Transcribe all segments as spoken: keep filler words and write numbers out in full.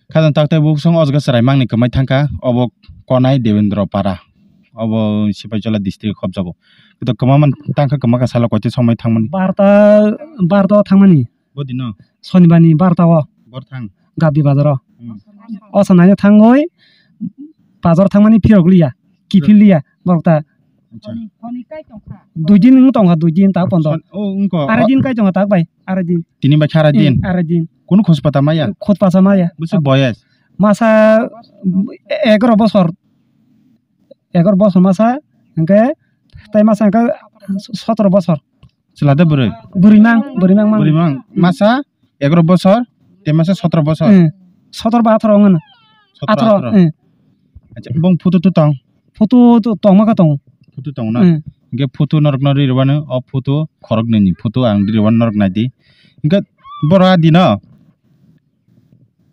Khajang taktai buksong o jaga chwrai mangni kwmai thangkha, obo Konai Debendra Para, obo Sipaijola district khobjago. Kito kwma man tangkha, kwma ka salo koito somoi thangmani? Barta, barta o thangmani. Bodino? Sonibani barta o. Bor thang? Gabdi bazaro. Hmm. O sanai thangoi bazar thangmani phirok liya, kiphil liya borok ta. Acha. Dui din wng tongkha, dui din tak pondo. Son-, o, wngkha. Arai din kai tongkha tak bai, arai din. Tini bai khe arai din? Hmm, arai din. Kunu khospa ta maya? Khotpasa maya. Bwswk boyes? Masa egaro bosor. Egaro bosor masa, hwnkhe tai masa hwnkhe sotoro bosor. Chwla de bwrwi? Bwrwi mang, bwrwi mang mang. Bwrwi mang. Hmm. Masa egaro bosor, tei masa sotoro bosor? Hmm. Sotoro ba atharo wngmano. Sotoro, atharo, atharo. Hmm. Acha, bong photo to tong? Photo to tongma kha tongo. Photo tongo na? Hmm. Hwnkhe photo norok no ri rwmano, o photo khorok nini photo ang ri rwmano norok nai di. Hwnkhe boro a dino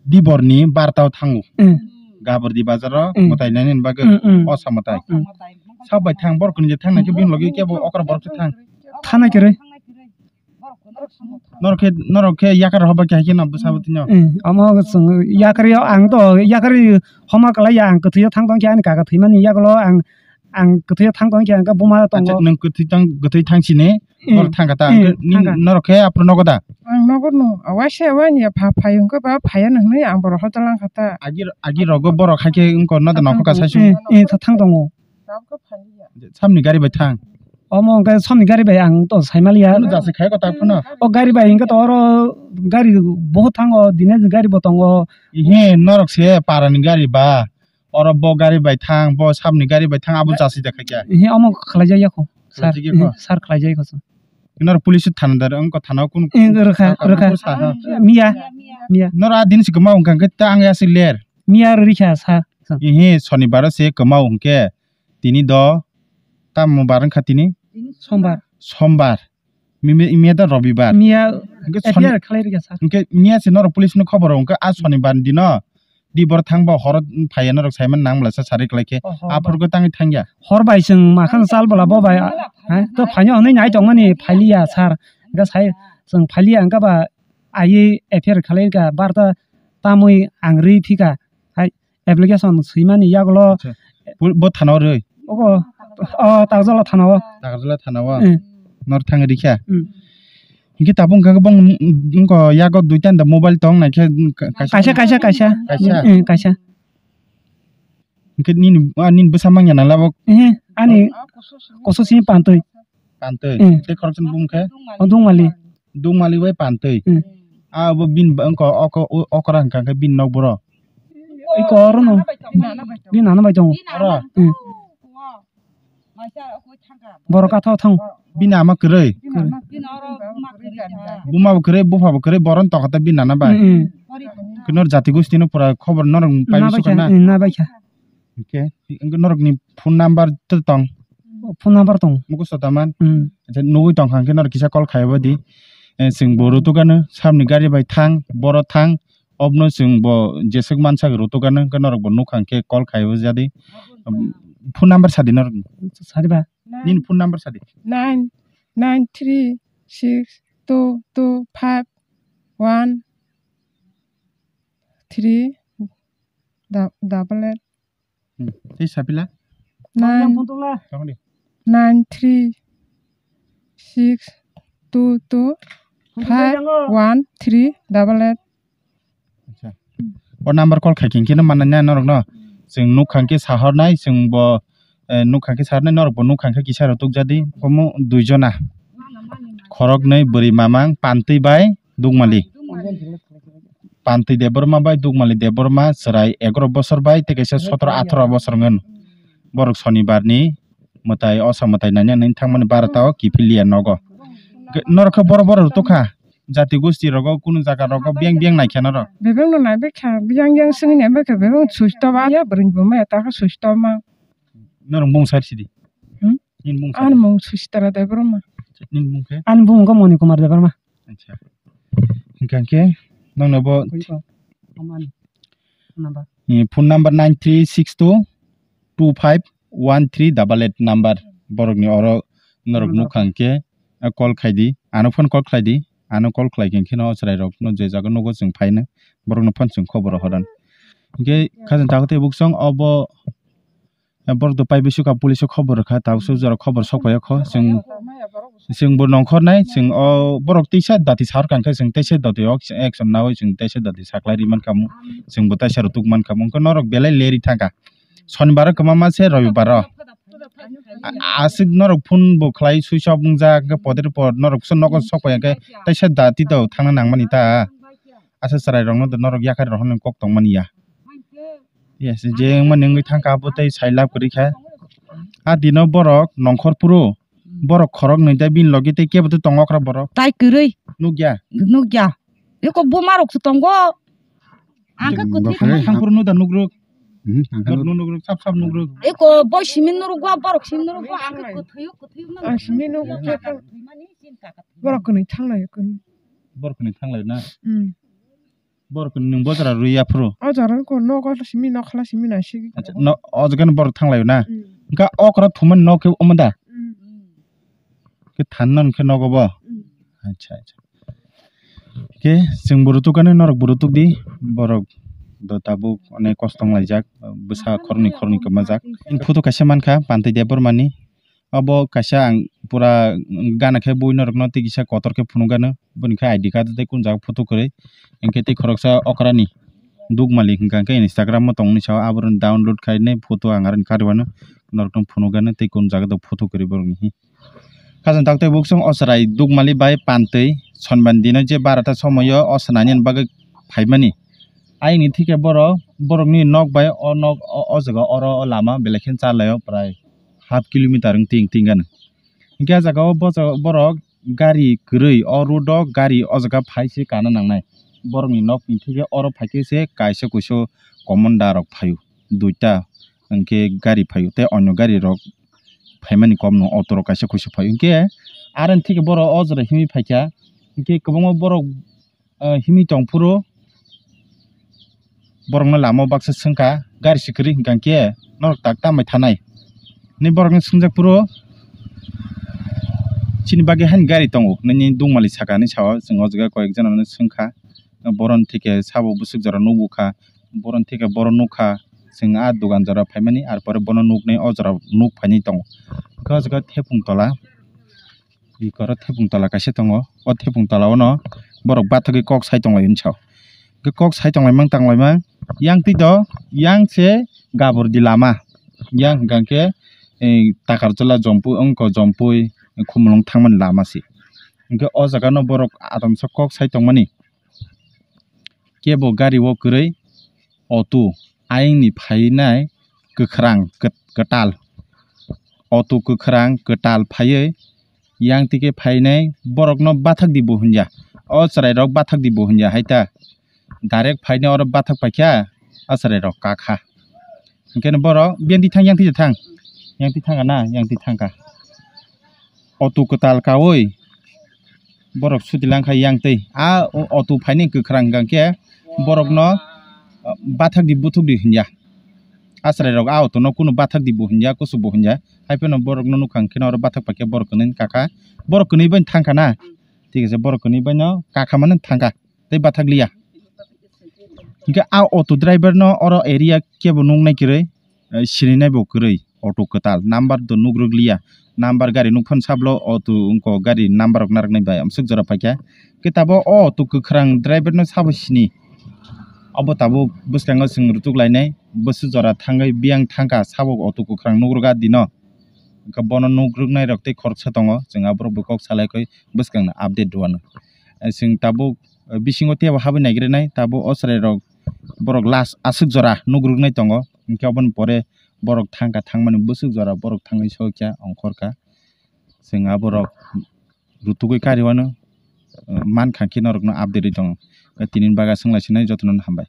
Diborni barta o thango. Hmm. Gabordi bazaro, hmm, mwtai nainani bagwi, hmm, hmm, osa mwtai. Hmm. Sab bai thang, borok kwnwi thang nai khe bini logi kebo okra borok se thang. Thanai kwrwi. Norok khe, norok khe yakar hoba khe hai khe no bwsa bwtwi no. Hmm, omo chwng yakar yo, ang to yakar homa kwlai ya, ang kwthwi o thang tong khe ani kaka thwimani yagulo ang Ang kwthwi thang tong khe, ang khe buma tongo. Acha, nwng kwthwi thang, kwthwi thang sini, hmm, borok thang kha ta, hmm, ang khe, thang kha. Norok khe aphuru nogo da? Ang nogo no, waisa wani ya pha, phai hwnkhe ba phaiya no hwnwi ang borok hotel lang kha ta. Agi, agi rogo borok hai khe wngkor no da nokho kasai su. Hmm, hmm, thang tongo. Samni gari bai thang. Omo hwnkhe samni gari bai ang to saimaliya. Kuno jase khai ko ta phano. O gari bai hwnkhe to oro gari bohot thango, dine gari bo tongo. Ihe, norok se parani gari ba. Oro bo gari bai thang, bo sabni gari bai thang, abo chasi da khaikya. Ehe, omo khlaijak yakho, sir. Khlaijak yakho? Ehe, sir, khlaijak yakho, sir. Noro police thana dar, wngkha thana kun, eh, rwkha, sir, rwkha. Sa ha. Miya, miya. Noro a din si kwma wngkha khe ta ang ya si ler. Miya rwkha, sir. Ehe, sonibar se kwma wngkhe tini do, tamo bar wngkha tini? Sombar. Sombar. Mimi, miya da Robibar. Miya hwnkhe F I R soni-, khlai rikha sir. Hwnkhe miya se norok police no khobor rw hwnkhe a sonibar dino di bor thang ba horo phaiya norok saiman nang bwlasa sari klai khe. Oho, a phurgo tangwi thangya. Hor bai chwng makhang chal bwla bo bai, ha, to phaino hwnwi nai tongmani phailiya sir. Hwnkhe sai chwng phailiya hwnkhe ba aiwi F I R khlai rikha barta tamwi ang rwi phika. Hai, application swimani yagulo. Acha. Bo, bo thana o rwi? Ogo, o, Takarjala thana o. Takarjala thana o? Eh. Nor thangwi rikha? Hmm. Hwnkhe tabuk hwnkha khe bong, bongko yago duita da mobile tong naikhe, ka-, kaisa. Kaisa, kaisa, kaisa. Kaisa? Eh, kaisa. Hwnkhe nini, ah, nini bwsa manya na labo? Eh, ani koso sini pantwi. Pantwi? Eh. Tei khoroksa ni bumung khe? O Dungmali. Dungmali bai pantwi. Hmm. A bo bini ba-, wngkha oko, o-, okra hwnkha khe bini nok boro. Iko oro no. Bini nana bai tongo. Oro? Hmm. Borok kathao thang. Bini ama kwrwi? Kwrwi. Buma bo kwrwi, bupha bo kwrwi, boron tokha ta bini nana bai. Hmm, hmm. Khe nor jati gosti no pura khobor norok pai na bai sukha kha, na? Hmm, na bai kha. Hwnkhe, hwnkhe norokni phone number to tong? Phone number tong. Mukhustho taman? Hmm. Acha, nugwi tongkha hwnkhe norok kisa call khai abo di. Eh, chwng bo rutuk ano, sabni gari bai thang, boro thang, obno chwng bo jeswk mansak rutuk ano, hwnkhe norok bo nukha hwnkhe call khai abo jadi. Um, phone number sadi norokni. Sadi ba? Nini phone number sadi. Nine nine three six two two five one three double eight. Hmm. Tei sapila? Nine, tamo di? Nine three six two two five one three double eight. Acha. O number call khai khe, khe no manai na norok no. Chwng nukha khe sahornai, chwng bo, eh, nukha khe sahornai, norok bo nukha khe kisa rw tukjadi. Omo dui jona. Khoroknwi bwrwi mamang, Pantwi bai Dukmali. Pantwi Debbarma bai Dukmali Debbarma chwrai egaroh bosor bai tei kaisa sotoro atharo bosor wngkha. Borok sonibar ni mwtai osa mwtai naina hinwi thangmani barota o kiphilya nogo. Norok khe boro boro rw tukha jati gosti rogo kunu jaga rogo biyang biyang naikha norok. Bebak no naibai kha biyang biyang swngwi naibai kha bebak no susto ba ya bwrwi bo maya ta khe susto ma. Norok mung sar sidi. Hmm? Nini mung sar. Ani mung Susitara Debbarma. Nini mung khe? Ani bumung khe Moni Kumar Debbarma. Acha. Hwnkha khe nokno bo phone number. Ni phone number nine three six two two five one three double eight number. Borokni oro norok nukha hwnkhe, eh, call khai di. Ano phone call khlai di. Ano call khlai khe hwnkhe no chwrai rokno je jaga nugo chwng phaino. Borokno phone chwng khobor rw hodan. Hingke khajang tago tei buksong obo, eh, borok do pai bisu ka police o khobor rwkha, tabuk suk jora khobor sok paio kho. Chwng, chwng bo nongkhor nai, chwng o borok teisa dati sar kang khe, chwng teisa dati o action naui chwng teisa dati saklai ri mankha, chwng bo teisa rw tuk mankha, hingke norok belai leri thangkha. Sonibar o kwma ma se, Robibar o. A-, aswk norok phone bo khlai switch off wngjak, hingke poder por norok se nogo sok paio, hingke teisa dati do thangna nangmani ta. Asa chwrai rokno do norok yakarwi rw hwnwi kok tongmani ya. Yes, je wngmani wngwi thangkha abo tei sai lab kwrwi kha. A dino borok nongkhor phuru, borok khoroknwi tei bini logi tei kebo tei tongo okra borok. Tai kwrwi. Nukya? Nukya. Eko buma rok se tongo. Ang khe kwthwi. Thang phuru nuda nukruk. Hmm, ang khe nukruk, sap sap nukruk. Eko boi simi nukruk, borok simi nukruk, ang khe kwthwi, kwthwi. Ang simi nukruk. Borok kwnwi thanglai kwnwi. Borok kwnwi thanglai na? Hmm. Borok nwng bojra rwi aphuru. O jora ko nogo simi nokhala simi naisik. Acha, no, o jaga ni borok thanglaio na? Mm. Hingke okra thumani nok khe omo da? Mm. Khe thanno hingke nogo bo? Mm. Acha, acha. Khe chwng bo rutuk ani norok bo rutuk di, borok do tabuk onek kosto wnglaijak, bwsa khoroknwi khoroknwi kwmajak. Photo kaisa mankha Pantwi Debbarmani. Obo kaisa ang pura gana khe buino rokno tei kisa kotor khe phunukgano, boni khe I D card tei kunu jaga photo kwrwi, hinkhe tei khoroksa okrani Dukmali hwnka khe Instagram o tongmani sao, aboroni download khainai photo ang aroni karwi mano, norokno phunukgano tei kunu jaga do photo kwrwi borokni hi. Khajang tak tei buksong o chwrai Dukmali bai Pantwi Sonbani dino je barota somoio o swnani bagwi phaimani. Ayangni thikhe borok, borokni nok bai o nok o, o jaga oro o lama belai kheno cha laio prai half kilometer wng ting ting gana. Hinkhe ah jaga o bosa-, borok gari kwrwi o road o gari o jaga phai se kana nangnai. Borokni nokni thikhe oro phaikhe se kaisa kuisu commander rok phaio, duita hinkhe gari phaio tei onyo gari rok phaimani kom no auto rok kaisa kuisu phaio. Hinkhe aroni thikhe borok o jora himwi phaikha, hinkhe kwbangma borok ah, himwi tong phuru borokno lama o baksa swngkha, gari se kwrwi hwnka khe norok tak tamo thanai hinwi borokno swngjak phuru chini bagwi haino gari tongo nini Dukmali saka hinwi sao. Chwng o jaga koi ek jona no swngkha, boroni thikhe sabo bwswk jora nukgo kha, boroni thikhe boro nukha, chwng ah dogan jora phaimani, ar pore bono nuknai o jora nuk phainai tongo. Hwnkhe o jaga thepung tola. Eko oro thepung tola kaisa tongo. O thepung tola o no borok bathagwi kok sai tonglaio hinwi sao. Hwnkhe kok sai tonglaimang tanglaimang yang twi do, yang se gabur di lama. Yang hwnkha khe, eh, Takarjala Jompui, wngkha Jompui, Khumulwng thangmani lama se. Hwnkhe o jaga no borok atomsa kok sai tongmani. Kebo gari o kwrwi auto ayangni phainai kwkhrang kwt-, kwtal. Auto kwkhrang kwtal phaiwi yang tike phainai borokno bathak di bo hwnja. O chwrairok bathak di bo hwnja hai ta. Direct phainai oro bathak paikha, a chwrairok kakha. Hinkhe no borok biyang twi thang, yang twi thang. Yang twi thang na, yang twi thang kha. Auto kwtal kaui borok suti lang kha yang twi. A o-, auto phaini kwkhrang hwnkha khe borokno, ah, bathak di buthuk di hwnya. A chwrairok a auto no kunu bathak di bo hwnya, kusu bo hwnya. Hai phano borokno nukha hwnkhe no oro bathak paikhe borok kwnwi kakha. Borok kwnwi bai thang kha na. Thik ase, borok kwnwi bai no kakha mano thang kha. Tei bathak liya. Hingke a auto driver no oro area kebo nuknai kwrwi, eh, sininai bo kwrwi auto kwtal number do nukrwk liya, number gari nukphano sablo auto wngkok gari number rok narwknai bai amswk jora paikha. Hingke tabuk o auto kwkhwrang driver no sabo sini, obo tabuk bwskango chwng rwtuk lainai bwswk jora thangwi biyang thangkha sabo auto kwkhwrang nukrwk a dino. Hingke bono nukrwknai rok tei khoroksa tongo, chwng aborok bo kok salai khe bwskangno update rwano. Eh, chwng tabuk, eh, bisingo teibo habwi naigrwnai, tabuk o chwrairok borok last aswk jora nukrwknai tongo, hinkhe aboni pore borok thangkha, thangmani bwswk jora borok thangwi sokya ongkhorkha. Chwng aborok rutugwi kariwano, eh, mankha khe norokno update rwi tongo. Eh, tini bagwi swnglaiswnai jotono hambai.